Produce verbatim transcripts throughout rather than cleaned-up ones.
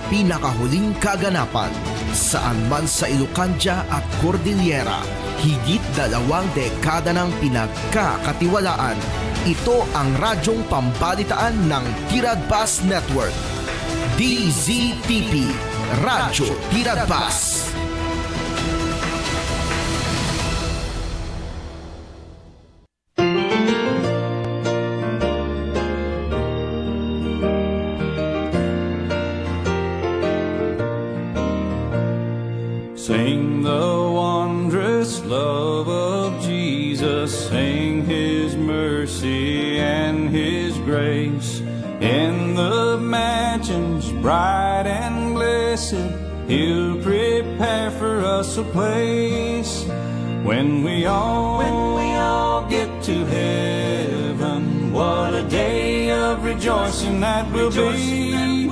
Pinakahuling kaganapan, saan man sa Ilocandia at Cordillera, higit dalawang dekada nang pinagkakatiwalaan. Ito ang radyong pambalitaan ng Tiradbas Network. D Z T P, Radyo Tiradbas. Sing the wondrous love of Jesus, sing his mercy and his grace. In the mansions bright and blessed, he'll prepare for us a place. When we all, when we all get to heaven, what a day of rejoicing that will be.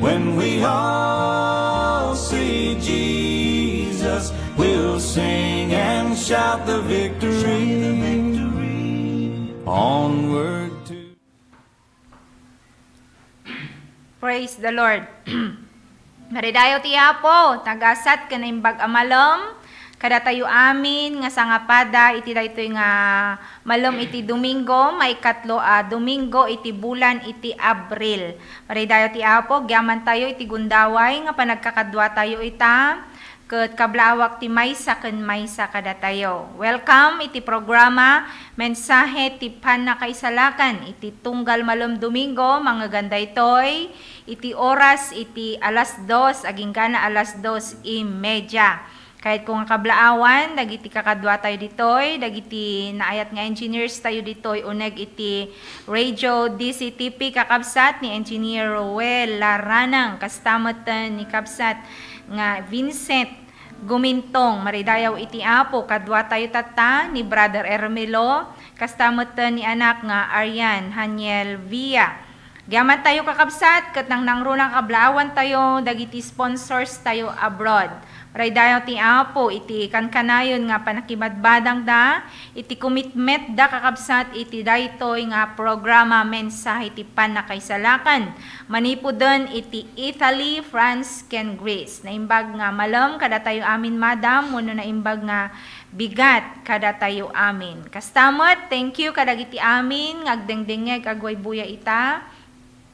When we all see Jesus, we'll sing and shout the victory. Onward to Praise the Lord. Maridayo ti Apo, nagasat ken naimbag a malem kadatayo amin nga sangapada iti daytoy nga malem iti Domingo, maikatlo a Domingo iti bulan iti Abril. Maridayo ti Apo, agyamantayo iti gundaway nga panagkakaduatayo ita, ket kablaawak ti maysa ken maysa kadatayo. Welcome iti programa Mensahe ti Pannakaisalakan iti tunggal malem Domingo, mangngeganda daytoy iti oras iti alas dos, aginggana alas dos y media. Kayatko nga kablaawan dagiti kakaduatayo ditoy, dagiti naayat nga engineers tayo ditoy, uneg iti Radio D Z T P, kakabsat, ni Engineer Roel Laranang, kasta met ni kabsat nga Vincent Gumintong. Maridayaw iti Apo, kaduatayo tatta ni Brother Ermelo, kasta met ni anak nga Arian Haniel Villa. Agyamantayo, kakabsat, ket nangnangruna kablaawantayo dagiti sponsors tayo abroad. Maridayaw ti Apo iti kankanayon nga pannakibadbadangda, iti commitmentda, kakabsat, iti daytoy nga programa, Mensahe ti Pannakaisalakan, manipuden iti Italy, France, ken Greece. Naimbag nga malem kadatayo amin, madam, wenno naimbag nga bigat kadatayo amin. Kasta met, thank you kadagiti amin nga agdengdengngeg aguy-buya ita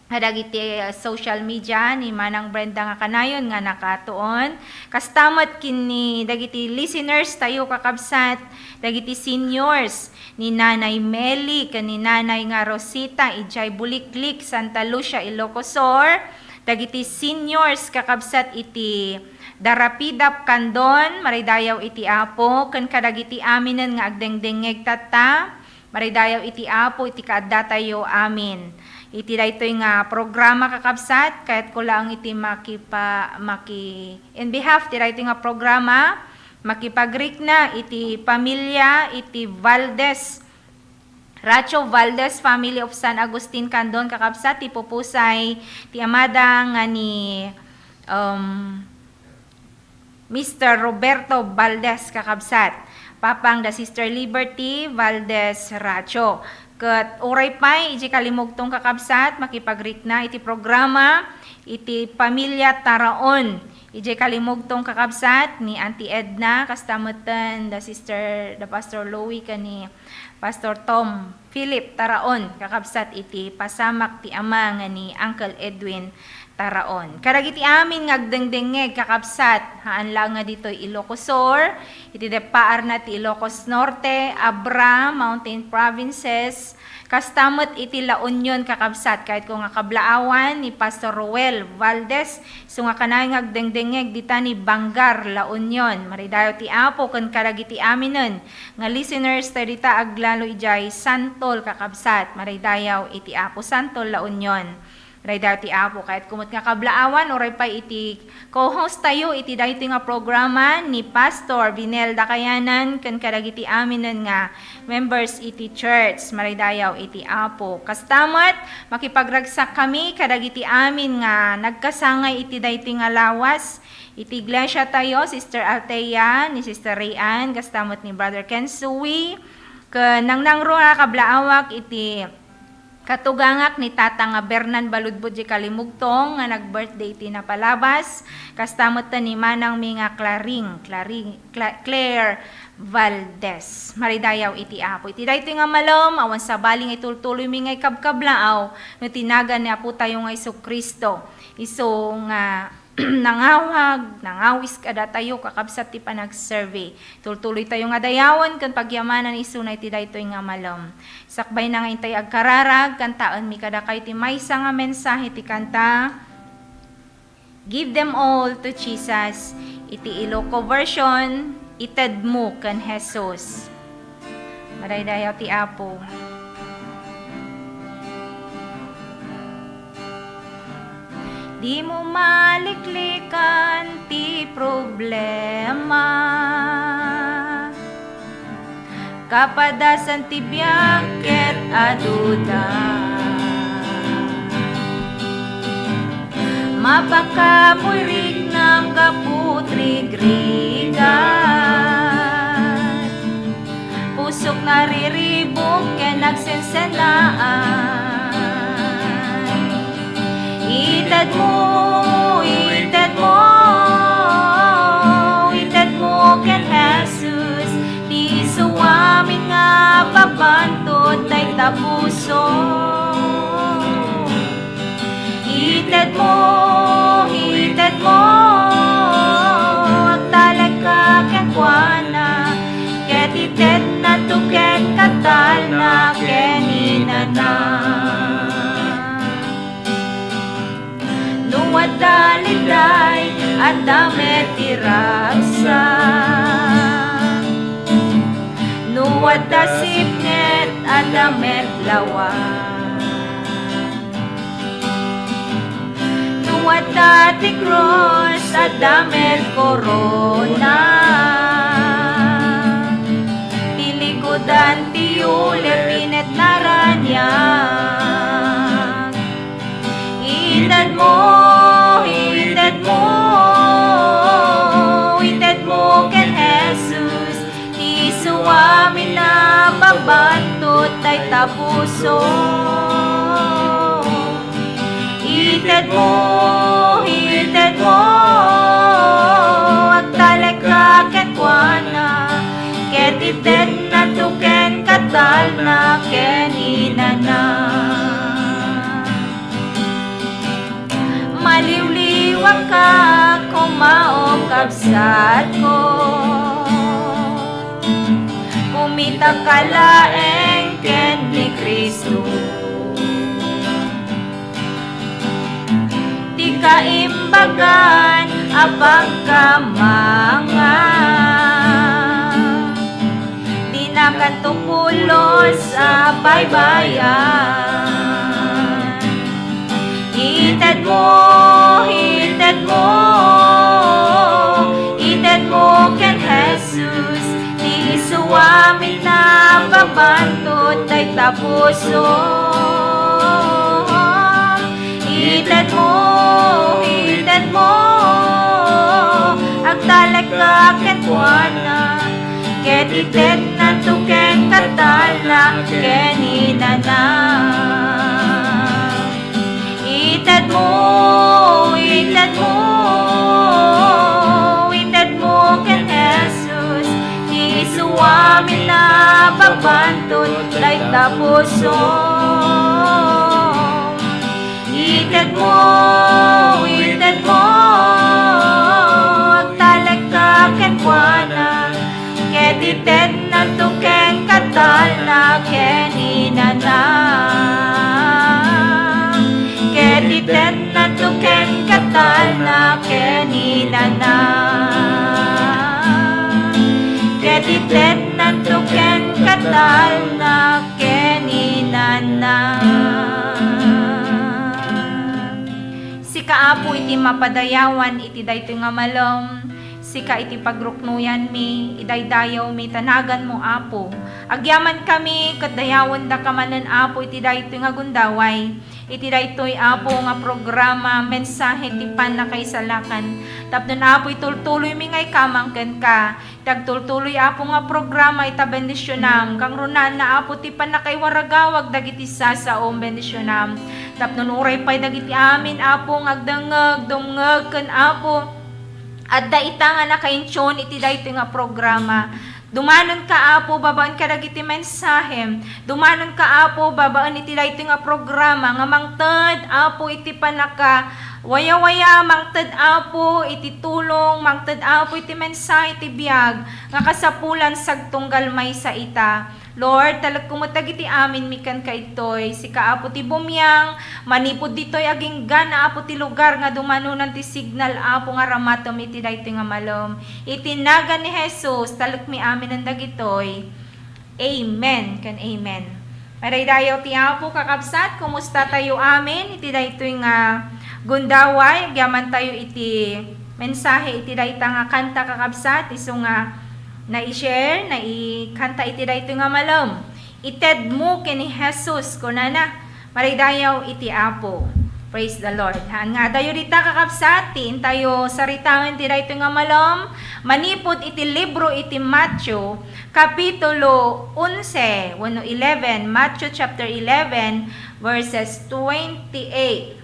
kadagiti, uh, social media ni Manang Brenda nga kanayon nga nakatuon. Kasta met ken ni dagiti listeners tayo, kakabsat, dagiti seniors ni Nanay Meli ken ni Nanay nga Rosita idiay Buliklik, Santa Lucia, Ilocos Sur, dagiti seniors, kakabsat, iti Darapidap, Candon, maridayaw iti Apo, ken kadagiti aminen nga agdengdengngeg tatta, maridayaw iti Apo iti kaaddatayo amin. Iti daytoy nga programa, kakabsat, kayatko laeng iti makipa-, maki-, in behalf ti daytoy nga programa, makipagrikna iti pamilya iti Valdez, Racho Valdez family of San Agustin, Candon, kakabsat, ti pupusay ti amada nga ni, um, Mister Roberto Valdez, kakabsat, papang da Sister Liberty Valdez Racho. Ket uray pay idiay kalimugtong, kakabsat, makipagrikna iti programa iti Pamilya Taraon. Idiay kalimugtong, kakabsat, ni Auntie Edna, kasta metten da Sister, da Pastor Louie, ken ni Pastor Tom Philip Taraon, kakabsat, iti pasamak ti ama nga ni Uncle Edwin Taraon. Kadagiti amin nga agdengdengngeg, kakabsat, haan laeng nga ditoy Ilocos Sur, iti deppaarna ti Ilocos Norte, Abra, Mountain Provinces, kasta met iti La Union, kakabsat, kayatko nga kablaawan ni Pastor Roel Valdez, isu nga kanayon nga agdengdengngeg dita ni Bangar, La Union. Maridayaw ti Apo ken kadagiti aminen nga listeners tayo dita aglalo idiay Santol, kakabsat. Maridayaw iti Apo, Santol, La Union. Maridayaw ti Apo. Kayatko met nga kablaawan, uray pay iti co-host tayo iti daytoy nga programa ni Pastor Vinel Dakayanan ken kadagiti aminen nga members iti church. Maridayaw iti Apo. Kasta met, makipagragsakkami kadagiti amin nga nagkasangay iti daytoy nga lawas. Iti iglesia tayo, Sister Althea, ni Sister Rayan, kasta met ni Brother Ken Sui, ken nangnangruna a kablaawak iti Katugangak ni Tata nga Bernan Baludbud di Kalimugtong nga nag-birthday iti napalabas, kasta met ni manangmi nga Claring, Claring, Cla-, Claire Valdez. Maridayaw iti Apo. Iti daytoy nga malem, awan sabali nga itultuloymi nga ikabkablaaw no ti nagan ni Apotayo nga Jesu-Cristo. Isu nga nangawag, nangawis kadatayo, kakabsat ti panagserbi. Tultuloytayo nga dayawen ken pagyamanan isuna iti daytoy nga malem. Sakbayna nga intay agkararag, kantaenmi kadakayo ti maysa nga mensahe ti kanta, Give Them All to Jesus. Iti Ilocano version, Itedmo ken Jesus. Madaydayaw ti Apo. Dimo maliklikan ti problema. Kapadasan ti biag ket aduda. Mapakabuy rignam gapu ti rigrigat. Pusok nariribuk ken nagsensenaan. Itedmo, itedmo, itedmo ken Jesus, ti isu amin nga pabantot dayta puso. Itedmo, itedmo, agtalekka kenkuana, ket itednanto ken katalna ken inana. No adda liday, adda met ti ragsak. No adda sipnget, adda met lawa. No adda ti krus, adda met korona. Ti likudan ti ulep inetna raniag. Itedmo, itedmo, itedmo ken Jesus, ti isu amin a pabantot dayta puso. Itedmo, itedmo, agtalekka kenkuana, ket itednanto ken katalna ken inana. Maliwliwaka koma, o kabsatko. Kumitaka laeng ken ni Cristo. Ti kaimbagan a pagkamanga. Dinakanto pulos a baybay-an. Itedmo, itedmo, itedmo ken Jesus, ti isu amin a pabantot dayta puso. Itedmo, itedmo, agtalekka kenkuana, ket itednanto ken katalna ken inana. Itedmo, itedmo, itedmo ken Jesus, ti isu amin a pabantot dayta puso. Itedmo, itedmo, agtalekka kenkuana, ket itednanto ken katalna ken inana. Ket itednanto ken katalna ken inana. Ket itednanto ken katalna ken inana. Sika, Apo, iti mapadayawan iti daytoy nga malem. Sika iti pagruknoyanmi, idaydayawmi ta naganmo, Apo. Agyamankami ket dayawendaka manen, Apo, iti daytoy nga gundaway. Iti daytoy, Apo, nga programa, mensahe ti pannakaisalakan. Tapno, Apo, itultuloymi nga ikamang kenka. Ti agtultuloy, Apo, nga programa ita bendisionam, kangrunaanna, Apo, ti pannakaiwaragawag dagiti sasaom, bendisionam. Tapno uray pay dagiti amin, Apo, nga agdengngeg, dumngeg ken, Apo, adda ita nga nakaintion iti daytoy nga programa. Dumanonka, Apo, babaen kadagiti mensahem. Dumanonka, Apo, babaen iti daytoy nga programa nga mangted, Apo, iti pannaka wayawaya, mangted, Apo, iti tulong, mangted, Apo, iti mensahe ti biag nga kasapulan sagtunggal maysa ita. Lord, talekko met dagiti aminmi kenka ditoy. Sika, Apo, ti bumiang, manipud ditoy agingga, Apo, ti lugar nga dumanonan ti signal, Apo, nga ramatem iti daytoy nga malem. Iti nagan ni Jesus, talekmi aminen dagitoy. Amen ken amen. Madaydayaw ti Apo, kakabsat, kumusta tayo amin iti daytoy nga gundaway? Agyaman tayo iti mensahe iti dayta nga kanta, kakabsat, isu nga nai-share, naikanta iti daytoy nga malem. Itedmo ken ni Jesus, kunana. Madaydayaw iti Apo. Praise the Lord. Haan nga adayo dita, kakabsat, ti intayo saritaen ti daytoy nga malem manipud iti libro iti Mateo, Kapitulo onse wenno eleven, Matthew chapter eleven, verses twenty-eight.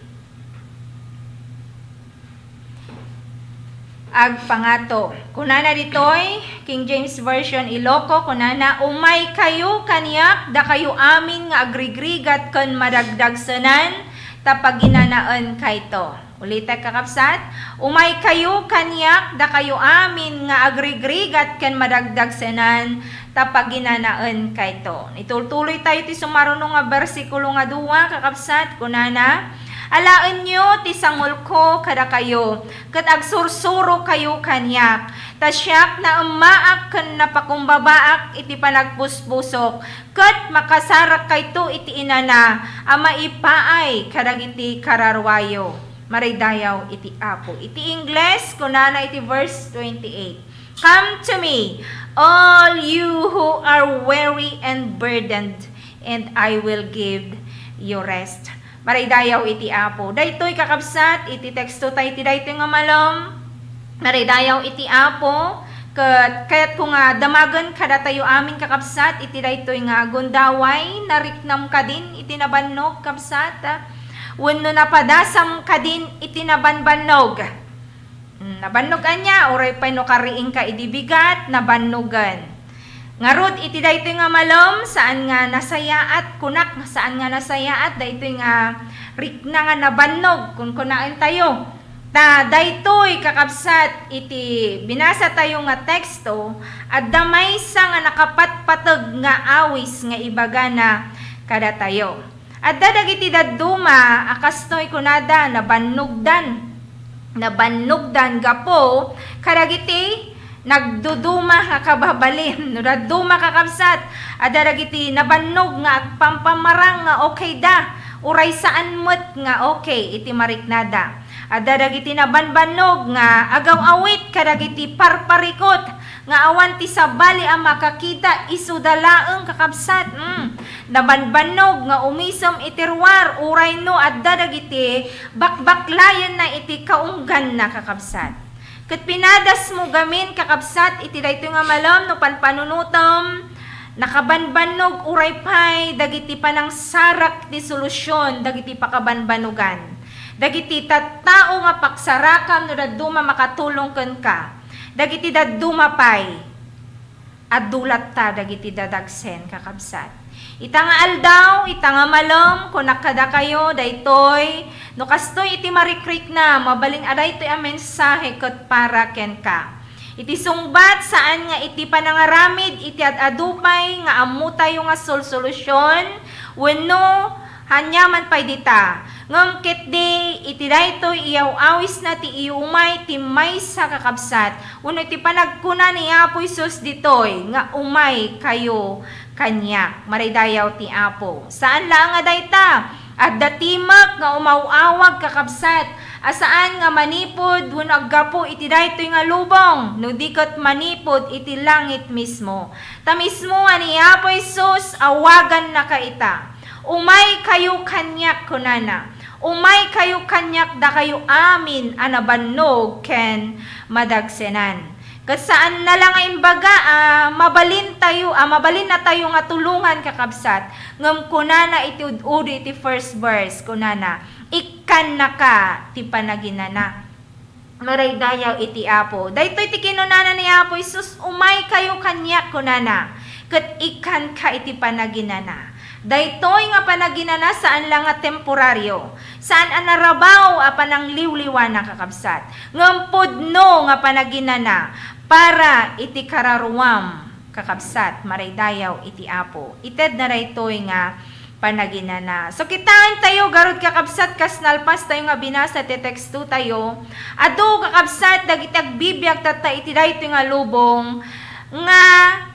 Agpangato. Kunana ditoy, King James Version, Iloco, kunana, "Umaykayo kaniak, dakayo amin nga agrigrigat ken madagdagsenan, ta paginanaenkayto." Ulitek, kakabsat, "Umaykayo kaniak, dakayo amin nga agrigrigat ken madagdagsenan, ta paginanaenkayto." Itultuloy tayo ti sumaruno nga bersikulo nga dua, kakabsat, kunana, "Alaenyo ti sangulko kadakayo, ket agsursurokayo kaniak, ta siak naemmaak ken napakumbabaak iti panagpusposok, ket makasarakkayto iti inana a maipaay kadagiti kararuayo." Maraydayaw iti Apo. Iti Ingles, kunana iti verse twenty-eight, "Come to me, all you who are weary and burdened, and I will give you rest." Maraydayaw iti Apo. Daytoy, kakabsat, iti teksto tayo iti daytoy nga malem. Maraydayaw iti Apo, ket kayatko nga damagen kadatayo amin, kakabsat, iti daytoy nga gundaway, nariknam kadin iti nabannog, kabsat, wenno napadasam kadin iti nabanbannog. Mm, nabannog ania, uray pay no kariingka idi bigat, nabannogen. Ngarud, iti daytoy nga malem, saan nga nasayaat, kunak, saan nga nasayaat, daytoy nga rikna nga nabannog, kunkunaentayo. Ta daytoy, kakabsat, iti binasatayo nga teksto, adda maysa nga nakapatpateg nga awis nga ibagana kadatayo. Adda dagiti dadduma a kastoy kunada, nabannogdan. Nabannogdan gapu kadagiti nagduduma nga kababalin. No dadduma, kakabsat, adda dagiti nabannog nga agpampamarang nga okay da, uray saan met nga okay iti mariknada. Adda dagiti nabanbannog nga agaw-awit kadagiti parparikut nga awan ti sabali a makakita, isuda laeng, kakabsat. Mm. Nabanbannog nga umisem iti ruar, uray no adda dagiti bakbaklayenna iti kaungganna, kakabsat. Ket pinadasmo gamin, kakabsat, iti daytoy nga malem no panpanunotem, nakabanbannog uray pay dagiti panangsarak ti solusion dagiti pakabanbanogan. Dagiti tattao nga pagsarakam no dadduma makatulong kenka. Dagiti dadduma pay, adu latta dagiti dadagsen, kakabsat. Ita nga aldaw, ita nga malem, kunak kadakayo, daytoy, no kastoy iti marikrikna, mabalin a daytoy a mensahe ket para kenka. Iti sungbat, saan nga iti panangaramid iti ad-adu pay nga ammotayo nga solsolusion wenno aniaman pay dita. Ngem ketdi, iti daytoy iyaw-awisna ti iumay ti maysa, kakabsat, wenno iti panagkuna ni Apo Jesus ditoy nga, "Umaykayo kaniak." Maraydayaw ti Apo. Saan laeng a dayta. Adda timek nga umaw-awag, kakabsat. a saan nga manipud wenno aggapu iti daytoy nga lubong, no di ket manipud iti langit mismo. Ta mismo a ni Apo Jesus, awagannaka ita. "Umaykayo kaniak," kunana. "Umaykayo kaniak, dakayo amin a nabannog ken madagsenan." Ket saanna la nga imbaga a mabalintayo, a mabalinnatayo nga tulongan, kakabsat. Ngem kunana iti ud-udo iti first verse, kunana, "Ikkannaka ti panaginana." Maraydayaw iti Apo. Daytoy ti kinunana ni Apo Jesus, "Umaykayo kaniak," kunana, "ket ikkanka iti panaginana." Daytoy nga panaginana saan la nga temporario, saan a narabaw a panangliwliwana, kakabsat, ngem pudno nga panaginana para iti kararuam, kakabsat, maraydayaw iti Apo. Itedna daytoy nga panaginana. So, kitaentayo, garud kakabsat, kas nalpastayo nga binasa ti tekstotayo, adu, kakabsat, dagiti agbibiag tatta iti daytoy nga lubong, nga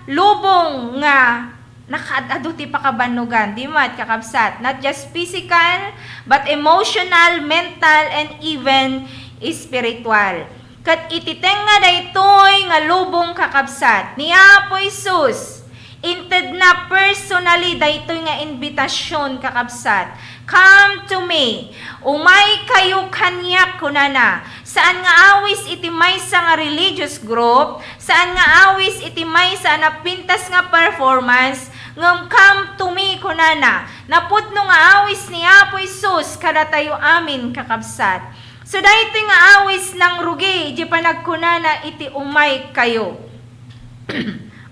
lubong nga nakaad-adu ti pakabannogan. Di met, kakabsat, not just physical, but emotional, mental, and even spiritual. Ket iti tengnga daytoy nga lubong, kakabsat, ni Apo Jesus, intedna personally daytoy nga inbitasion, kakabsat. "Come to me." Umaykayo kaniak, kunana. Saan nga awis iti maysa nga religious group, saan nga awis iti maysa a napintas nga performance, ngem "Come to me," kunana. Napudno nga awis ni Apo Jesus kadatayo amin, kakabsat. So, daytoy nga awis nangrugi iti panagkunana iti "Umaykayo."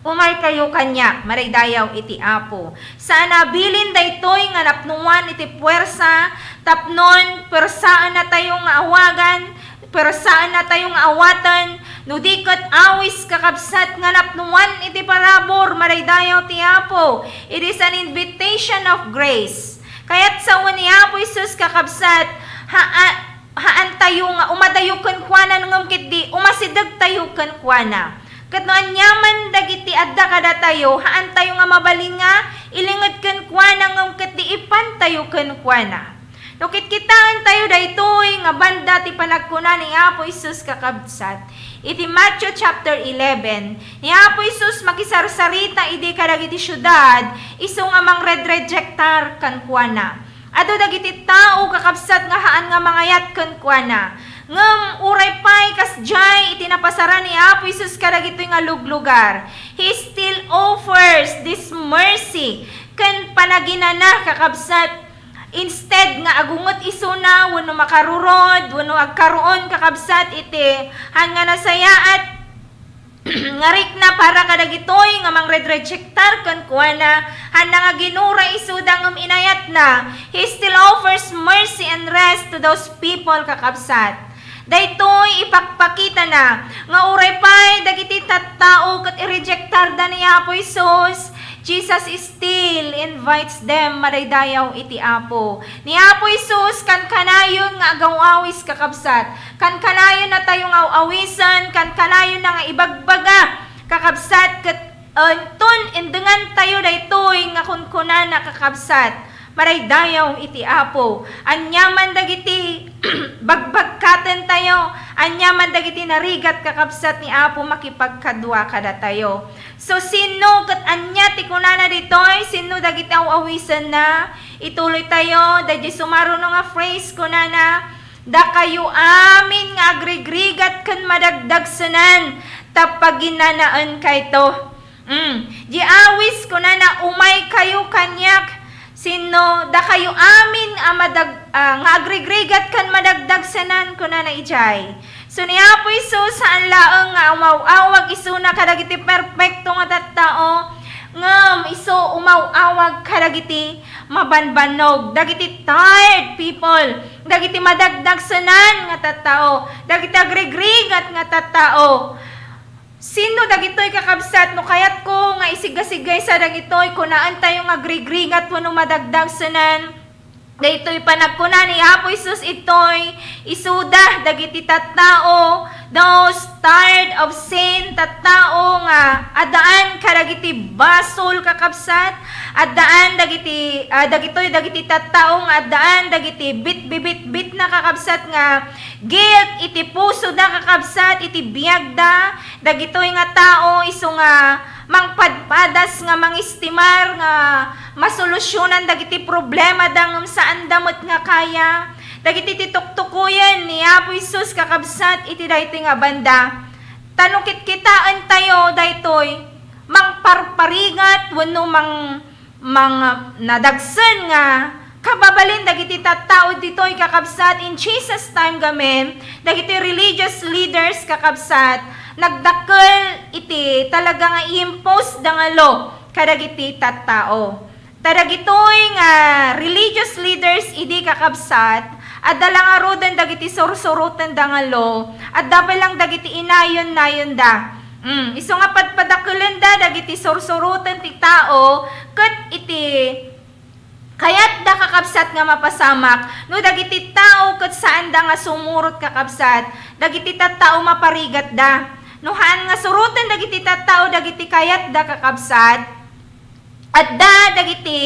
"Umaykayo kaniak," maraydayaw iti Apo. Saan a bilin daytoy nga napnuan iti puwersa tapnon persaennatayo nga awagan, persaennatayo nga awaten, no di ket awis, kakabsat, nga napnuan iti parabur, maraydayaw ti Apo. It is an invitation of grace. Kayat sao ni Apo Jesus, kakabsat, ha-, a-, haantayo nga umadayo kenkuana, ngem ketdi umasidegtayo kenkuana. Ket no aniaman dagiti adda kadatayo, haantayo nga mabalin nga ilinged kenkuana, ngem ketdi ipantayo kenkuana. No kitkitaentayo daytoy nga banda ti panagkuna ni Apo Jesus, kakabsat, iti Matthew chapter eleven, ni Apo Jesus makisarsarita idi kadagiti siudad isu nga mangredrejektar kenkuana. Adu dagiti tao, kakabsat, nga haan nga mangayat kenkuana. Ngem uray pay kasdiay iti napasaran ni Apo Jesus kadagitoy nga luglugar, He still offers this mercy ken panaginana, kakabsat, instead nga agunget isuna wenno makarurod wenno agkaruon, kakabsat, iti haan nga nasayaat nga rikna para kadagitoy nga mangredrejektar kenkuana, haan nga ginura isuda ngem inayatna. He still offers mercy and rest to those people, kakabsat. Daytoy ipakpakitana nga uray pay dagiti tattao ket irejektarda ni Apo Jesus, Jesus still invites them, madaydayaw iti Apo. Ni Apo Jesus, kankanayon nga agaw-awis, kakabsat. Kankanayon natayo nga aw-awisen, kankanayon na nga ibagbaga, kakabsat, ket inton indengantayo daytoy nga kunkunana, kakabsat, madaydayaw iti Apo. Aniaman dagiti bagbagkatentayo, aniaman dagiti narigat, kakabsat, ni Apo makipagkadua kadatayo. So, sinno ket ania ti kunana ditoy? Sinno dagiti aw-awisenna? Ituloytayo, daydi sumaruno nga phrase, kunana, "Dakayo amin nga agrigrigat ken madagdagsenan, ta paginanaenkayto." Mm. Di awis, kunana, "Umaykayo kaniak." Sinno? Dakayo amin a madag-, a, nga agrigrigat ken madagdagsenan, kunana idiay. So, ni Apo Jesus, saan laeng nga umaw-awag isuna kadagiti perpekto nga tattao, ngem isu umaw-awag kadagiti mabanbannog, dagiti tired people, dagiti madagdagsenan nga tattao, dagiti agrigrigat nga tattao. Sinno dagitoy, kakabsat? No kayatko nga isigasigaysa dagitoy, kunaentayo nga agrigrigat wenno madagdagsenan. Daytoy panagkuna ni Apo Jesus, itoy isuda dagiti tattao, those tired of sin, tattao nga addaan kadagiti basol, kakabsat, addaan dagiti, ah, dagitoy dagiti tattao nga addaan dagiti bitbibitbitna, kakabsat, nga guilt iti pusoda, kakabsat, iti biagda, dagitoy nga tao isu nga mangpadpadas nga mangistimar nga masolusyonan dagiti problemada ngem saanda met nga kaya. Dagiti ti tuktukoyen ni Apo Jesus, kakabsat, iti daytoy nga banda. Ta no kitkitaentayo daytoy, mangparparigat wenno mang-, mang-, nadagsen nga kababalin dagiti tattao ditoy, kakabsat, in Jesus' time gamin, dagiti religious leaders, kakabsat, nagdakkel iti talaga nga i-impose da nga law kadagiti tattao. Ta dagitoy nga religious leaders idi, kakabsat, adda la ngaruden dagiti sursurotenda nga law, adda pay lang dagiti inayon-nayonda. Mm, isu nga padpadakelenda dagiti sursuroten ti tao ket iti kayatda, kakabsat, nga mapasamak no dagiti tao ket saanda nga sumurot, kakabsat, dagiti tattao maparigatda. No haan nga suroten dagiti tattao dagiti kayatda, kakabsat, adda dagiti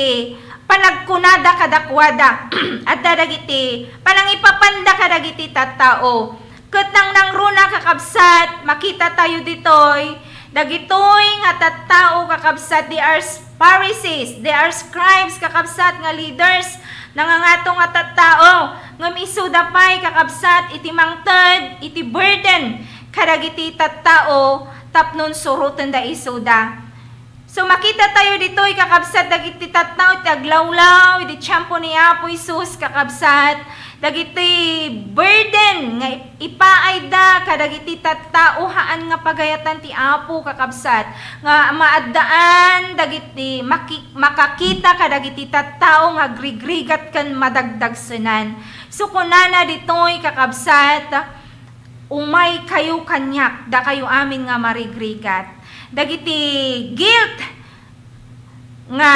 panagkunada kadakuada, adda dagiti panangipapanda kadagiti tattao. Ket nangnangruna, kakabsat, makitatayo ditoy, dagitoy nga tattao, kakabsat, they are Pharisees, they are scribes, kakabsat, nga leaders, nangangato nga tattao, ngem isuda pay, kakabsat, iti mangted iti burden kadagiti tattao tapno surotenda isuda. So, makitatayo ditoy, kakabsat, dagiti tattao ti aglawlaw idi tiempo ni Apo Jesus, kakabsat, dagiti burden nga ip-, ipaayda kadagiti tattao haan nga pagayatan ti Apo, kakabsat, nga maaddaan dagiti maki-, makakita kadagiti tattao nga agrigrigat ken madagdagsenan. So, kunana ditoy, kakabsat, "Umaykayo kaniak, dakayo amin nga marigrigat." Dagiti guilt nga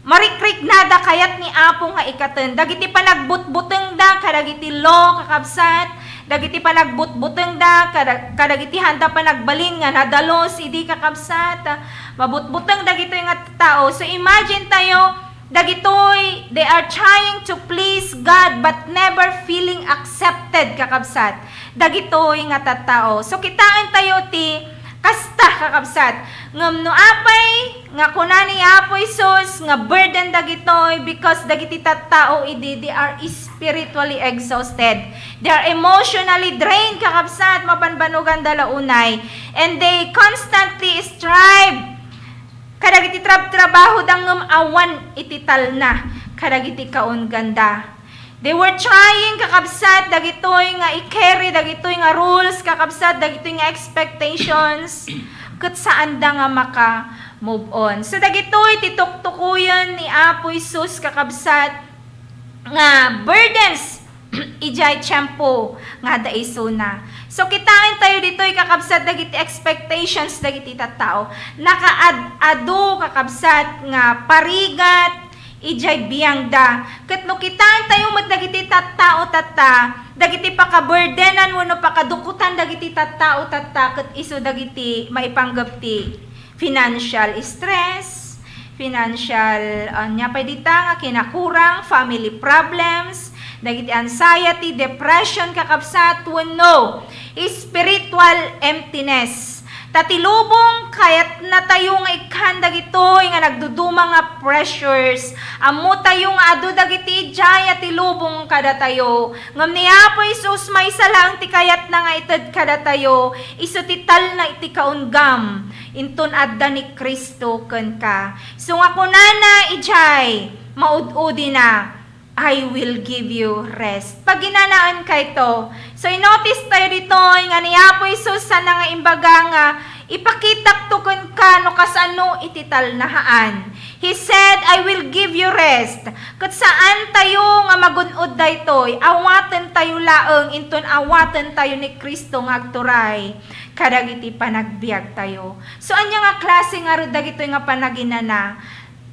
marikriknada kayat ni Apo nga ikaten, dagiti panagbutbutengda kadagiti law, kakabsat, dagiti panagbutbutengda kada-, kadagiti haanda panagbalin nga nadalus idi, kakabsat, mabutbuteng dagitoy nga tao. So, imagine tayo, dagitoy, they are trying to please God but never feeling accepted, kakabsat, dagitoy nga tattao. So, kitaentayo ti kasta, kakabsat. Ngem no apay nga kuna ni Apo Jesus nga burden dagitoy, because dagiti tattao idi, they are spiritually exhausted. They are emotionally drained, kakabsat, mabanbanoganda la unay. And they constantly strive kadagiti trabtrabahoda ngem awan iti talna kadagiti kaungganda. They were trying, kakabsat, dagitoy nga i-carry dagitoy nga rules, kakabsat, dagitoy nga expectations, ket saanda nga maka-move on. So, dagitoy ti tuktukoyen ni Apo Jesus, kakabsat, nga burdens idiay tiempo nga adda isuna. So, kitaentayo ditoy, kakabsat, dagiti expectations dagiti tattao. Nakaad-adu, kakabsat, nga parigat idiay biangda. Ket no kitaentayo met dagiti tattao tatta, dagiti pakaburdenan wenno pakadukotan dagiti tattao tatta, ket isu dagiti maipanggep ti financial stress, financial, ania pay dita nga kinakurang, family problems, dagiti anxiety, depression, kakabsat, wenno spiritual emptiness. Ta ti lubong, kayatnatayo nga ikkan dagitoy nga nagduduma nga pressures. Ammotayo nga adu dagiti idiay a ti lubong kadatayo. Ngem ni Apo Jesus, maysa laeng ti kayatna nga ited kadatayo, isu ti talna iti kaunggam, inton adda ni Cristo kenka. Isu nga kunana idiay maud-udina, "I will give you rest." Paginanaen kayto. So, inotis tayo ditoy nga ni Apo Jesus sana nga imbaga nga, "Ipakitakto kenka no kasano iti talnahaan." He said, "I will give you rest." Ket saan tayo nga magun-od daytoy, awaten tayo laeng, inton awaten tayo ni Cristo nga agturay kadagiti panagbiag tayo. So, ania nga klase ngarud dagitoy nga panaginana?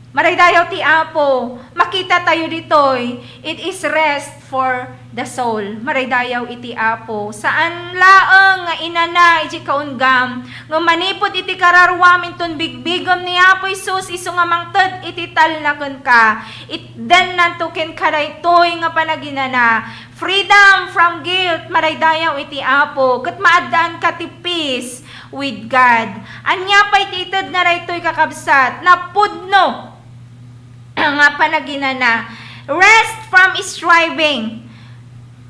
Maraydayaw ti Apo, makita tayo ditoy, it is rest for the soul. Maraydayaw iti Apo. Saan laeng nga inana iti kaunggam, ngem manipud iti kararuam inton bigbigem ni Apo Jesus isu nga mangted iti talna kenka, itdennanto kenka daytoy nga panaginana. Freedom from guilt, maraydayaw iti Apo, ket maaddaanka ti peace with God. Ania pay ti itedna daytoy, kakabsat? Napudno nga panaginana. Rest from striving.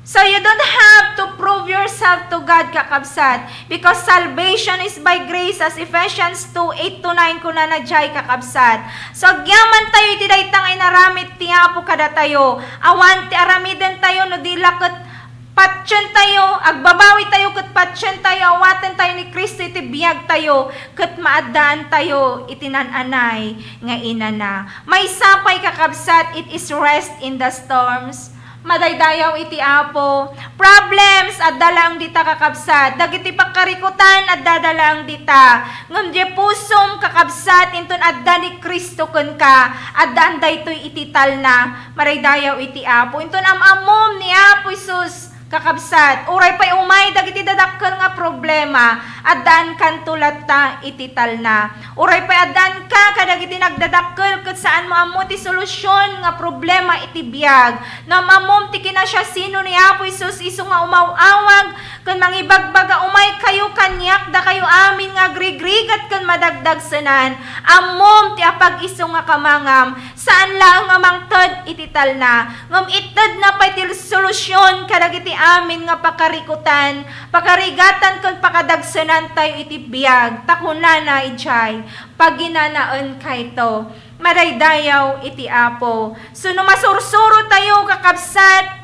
So you don't have to prove yourself to God, kakabsat, because salvation is by grace, as Ephesians two eight to nine kunana jay, kakabsat. So agyaman tayo iti dayta nga inaramid ti Apo kadatayo. Awan ti aramiden tayo no di la ket patien tayo, agbabawi tayo ket patien tayo, awaten tayo ni Cristo iti biag tayo, ket maaddaan tayo iti nan-anay nga inana. Maysa pay, kakabsat, it is rest in the storms. Madaydayaw iti Apo. Problems, adda laeng dita, kakabsat. Dagiti pakarikutan, adda da laeng dita. Ngem di pusom, kakabsat, inton adda ni Cristo kenka, addaan daytoy iti talna. Maraydayaw iti Apo. Inton am-ammom ni Apo Jesus, kakabsat, uray pay umay dagiti dadakkel nga problema, addaankanto latta iti talna. Uray pay addaanka kadagiti nagdadakkel ket saanmo ammo ti solusyon nga problema iti biag. No am-ammom ti kinasiasino ni Apo Jesus isu nga umaw-awag ken mangibagbaga, "Umaykayo kaniak, dakayo amin nga agrigrigat ken madagdagsenan." Ammom ti apag-isu nga kamangam, saan laeng nga mangted iti talna, ngem itedna pay ti solusyon kadagiti amin nga pakarikutan, pakarigatan ken pakadagsenantayo iti biag. Ta kunana idiay, "Paginanaenkayto." Madaydayaw iti Apo. So no masursuro tayo, kakabsat,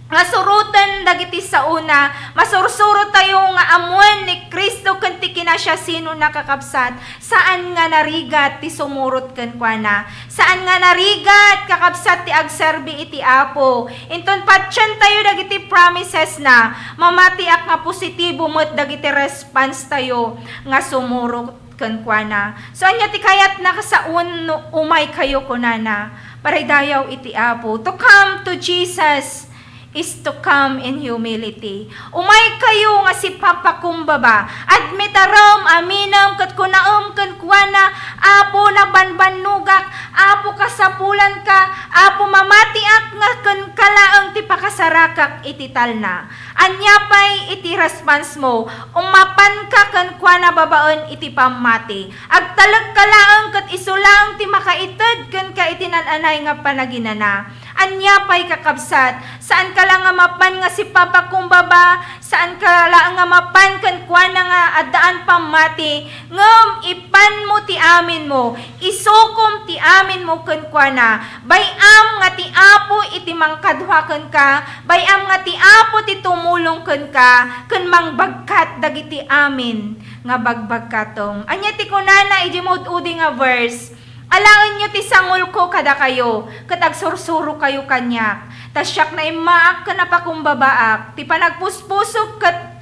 nga suroten dagiti saona, masursuro tayo nga ammoen ni Cristo ken ti kinasiasinona, kakabsat, saan nga narigat ti sumurot kenkuana. Saan nga narigat, kakabsat, ti agserbi iti Apo. Inton patien tayo dagiti promises na, mamatiak nga positibo met dagiti response tayo nga sumurot kenkuana. So, ania ti kayatna kasaon no umaykayo, kunana? Maraydayaw iti Apo. To come to Jesus is to come in humility. Umaykayo nga sipapakumbaba. Admitarem, aminem, ket kunaem kenkuana, "Apo, nabanbannogak. Apo, kasapulanka. Apo, mamatiak nga kenka laeng ti pakasarakak iti talna." Ania pay iti response mo? Umapanka kenkuana babaen iti pammati. Agtalekka laeng ket isu laeng ti makaited kenka iti nan-anay nga panaginana. Ania pay, kakabsat? Saanka la nga mapan nga sipapakumbaba, saanka laeng nga mapan kenkuana nga addaan pammati, ngem ipanmo ti aminmo, isukom ti aminmo kenkuana. Bay-am nga ti Apo iti mangkadua kenka, bay-am nga ti Apo ti tumulong kenka, ken mangbagkat dagiti amin nga bagbagkatom. Ania ti kunana idi maud-udi nga verse? "Alaenyo ti sangolko kadakayo, ket agsursurokayo kaniak. Ta siak naimmaak ken napakumbabaak ti panagpuspusok ket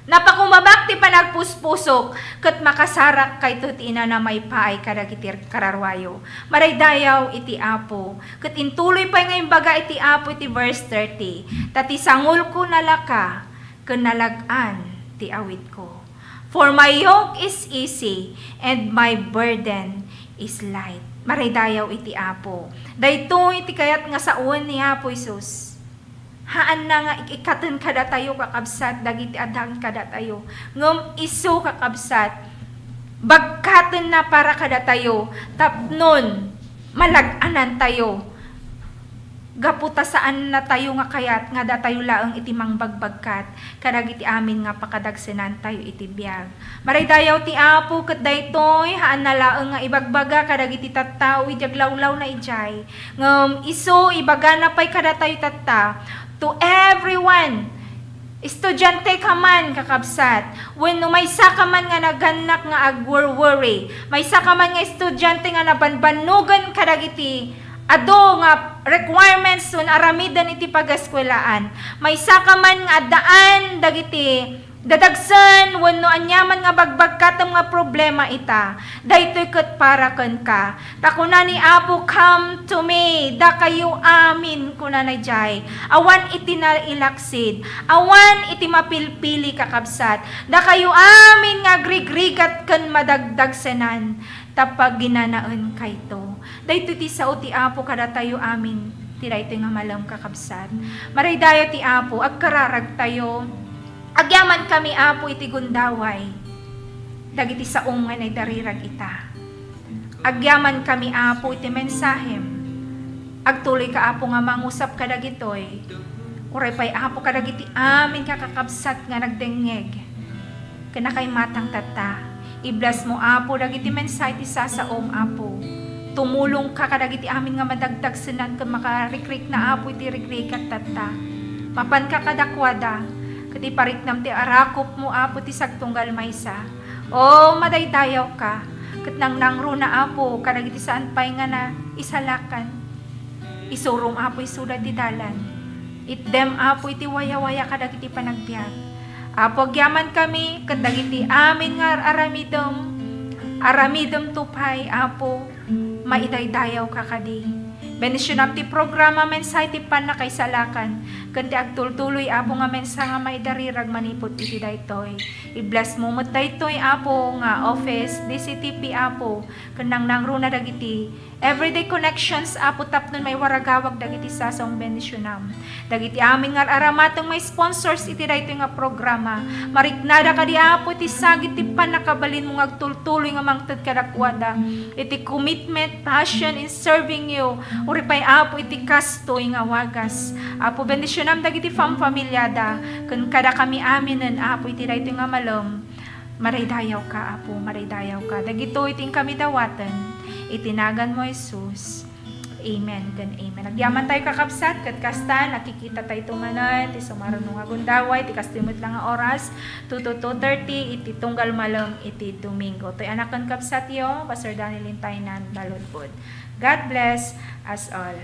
napakumbabak ti panagpuspusok, ket makasarakkayto ti inana maipaay kadagiti kararuayo." Maraydayaw iti Apo. Ket intuloy pay nga imbaga iti Apo iti verse thirty, "Ta ti sangolko nalaka, ken nalag-an ti awitko. For my yoke is easy, and my burden is light." Maraydayaw iti Apo. Daytoy ti kayat nga sawen ni Apo Jesus. Haanna nga ik-ikkaten kadatayo, kakabsat, dagiti addaan kadatayo. Ngem isu, kakabsat, bagkatenna para kadatayo tapnon malag-anantayo. Gapu ta saannatayo nga kayat nga datayo laeng iti mangbagbagkat kadagiti amin nga pakadagsenantayo iti biag. Maraydayaw ti Apo, ket daytoy, haanna laeng nga ibagbaga kadagiti tattao idi aglawlawna idiay. Ngem isu, ibagana pay kadatayo tatta, to everyone, estudiante ka man, kakabsat, wenno maysa ka man nga nagannak nga agworworry, maysa ka man nga estudiante nga nabanbannogen kadagiti adu nga requirements wenno aramiden iti pageskuelaan, maysa ka man nga addaan dagiti Dadagsen wenno aniaman nga bagbagkatem nga problema ita, daytoy ket para kenka. Ta kuna ni Apo, "Come to me, dakayo amin," kunana idiay. Awan iti nailaksid, awan iti mapilpili, kakabsat. Dakayo amin nga agrigrigat ken madagdagsenan, ta paginanaenkayto. Daytoy ti sao ti Apo kadatayo amin ti daytoy nga malem, kakabsat. Madaydayaw ti Apo, agkararagtayo. Agyamankami, Apo, iti gundaway dagiti saom nga naidarirag ita. Agyamankami, Apo, iti mensahem. Agtuloyka, Apo, nga mangusap kadagitoy. Uray pay, Apo, kadagiti amin nga kakabsat nga nagdengngeg ken nakaimatang tatta. I-bless mo, Apo, dagiti mensahe ti sasaom, Apo. Tumulongka kadagiti amin nga madagdagsenan ken makarikrikna, Apo, iti rigrigat tatta. Mapanka kadakuada, ket ipariknam ti arakopmo, Apo, ti sagtunggal maysa. O, madaydayawka, ket nangnangruna, Apo, kadagiti saan pay nga naisalakan. Isurom, Apo, isuda ti dalan. Itdem, Apo, iti wayawaya kadagiti panagbiag. Apo, agyamankami ket dagiti amin nga ar-aramidem, aramidemto pay, Apo, maidaydayawka kadi. Bendisionam ti programa, mensahe ti pannakaisalakan, ken ti agtultuloy, Apo, nga mensahe nga maidarirag manipud iti daytoy. I-bless mo met daytoy, Apo, nga office, D C T P, Apo, ken nangnangruna dagiti Everyday Connections, Apo, tapno maiwaragawag dagiti sasaom, bendisionam. Dagiti amin nga ar-aramateng nga sponsors iti daytoy nga programa, mariknada kadi, Apo, iti sagid ti pannakabalinmo nga agtultuloy nga mangted kadakuada iti commitment, passion in serving you, uray pay, Apo, iti kastoy nga wagas. Apo, bendisionam dagiti famfamiliada, ken kadakami aminen, Apo, iti daytoy nga malem. Madaydayawka, Apo, madaydayawka. Dagitoy ti inkami dawaten iti naganmo, Jesus. Amen ken amen. Agyamantayo, kakabsat, ket kasta, nakikitatayo manen ti sumaruno nga gundaway, ti kastoy met la nga oras, two to two thirty, iti tunggal malem iti Domingo. Toy anak ken kabsatyo, Pastor Danny Lintaynan, Baludbud. God bless us all.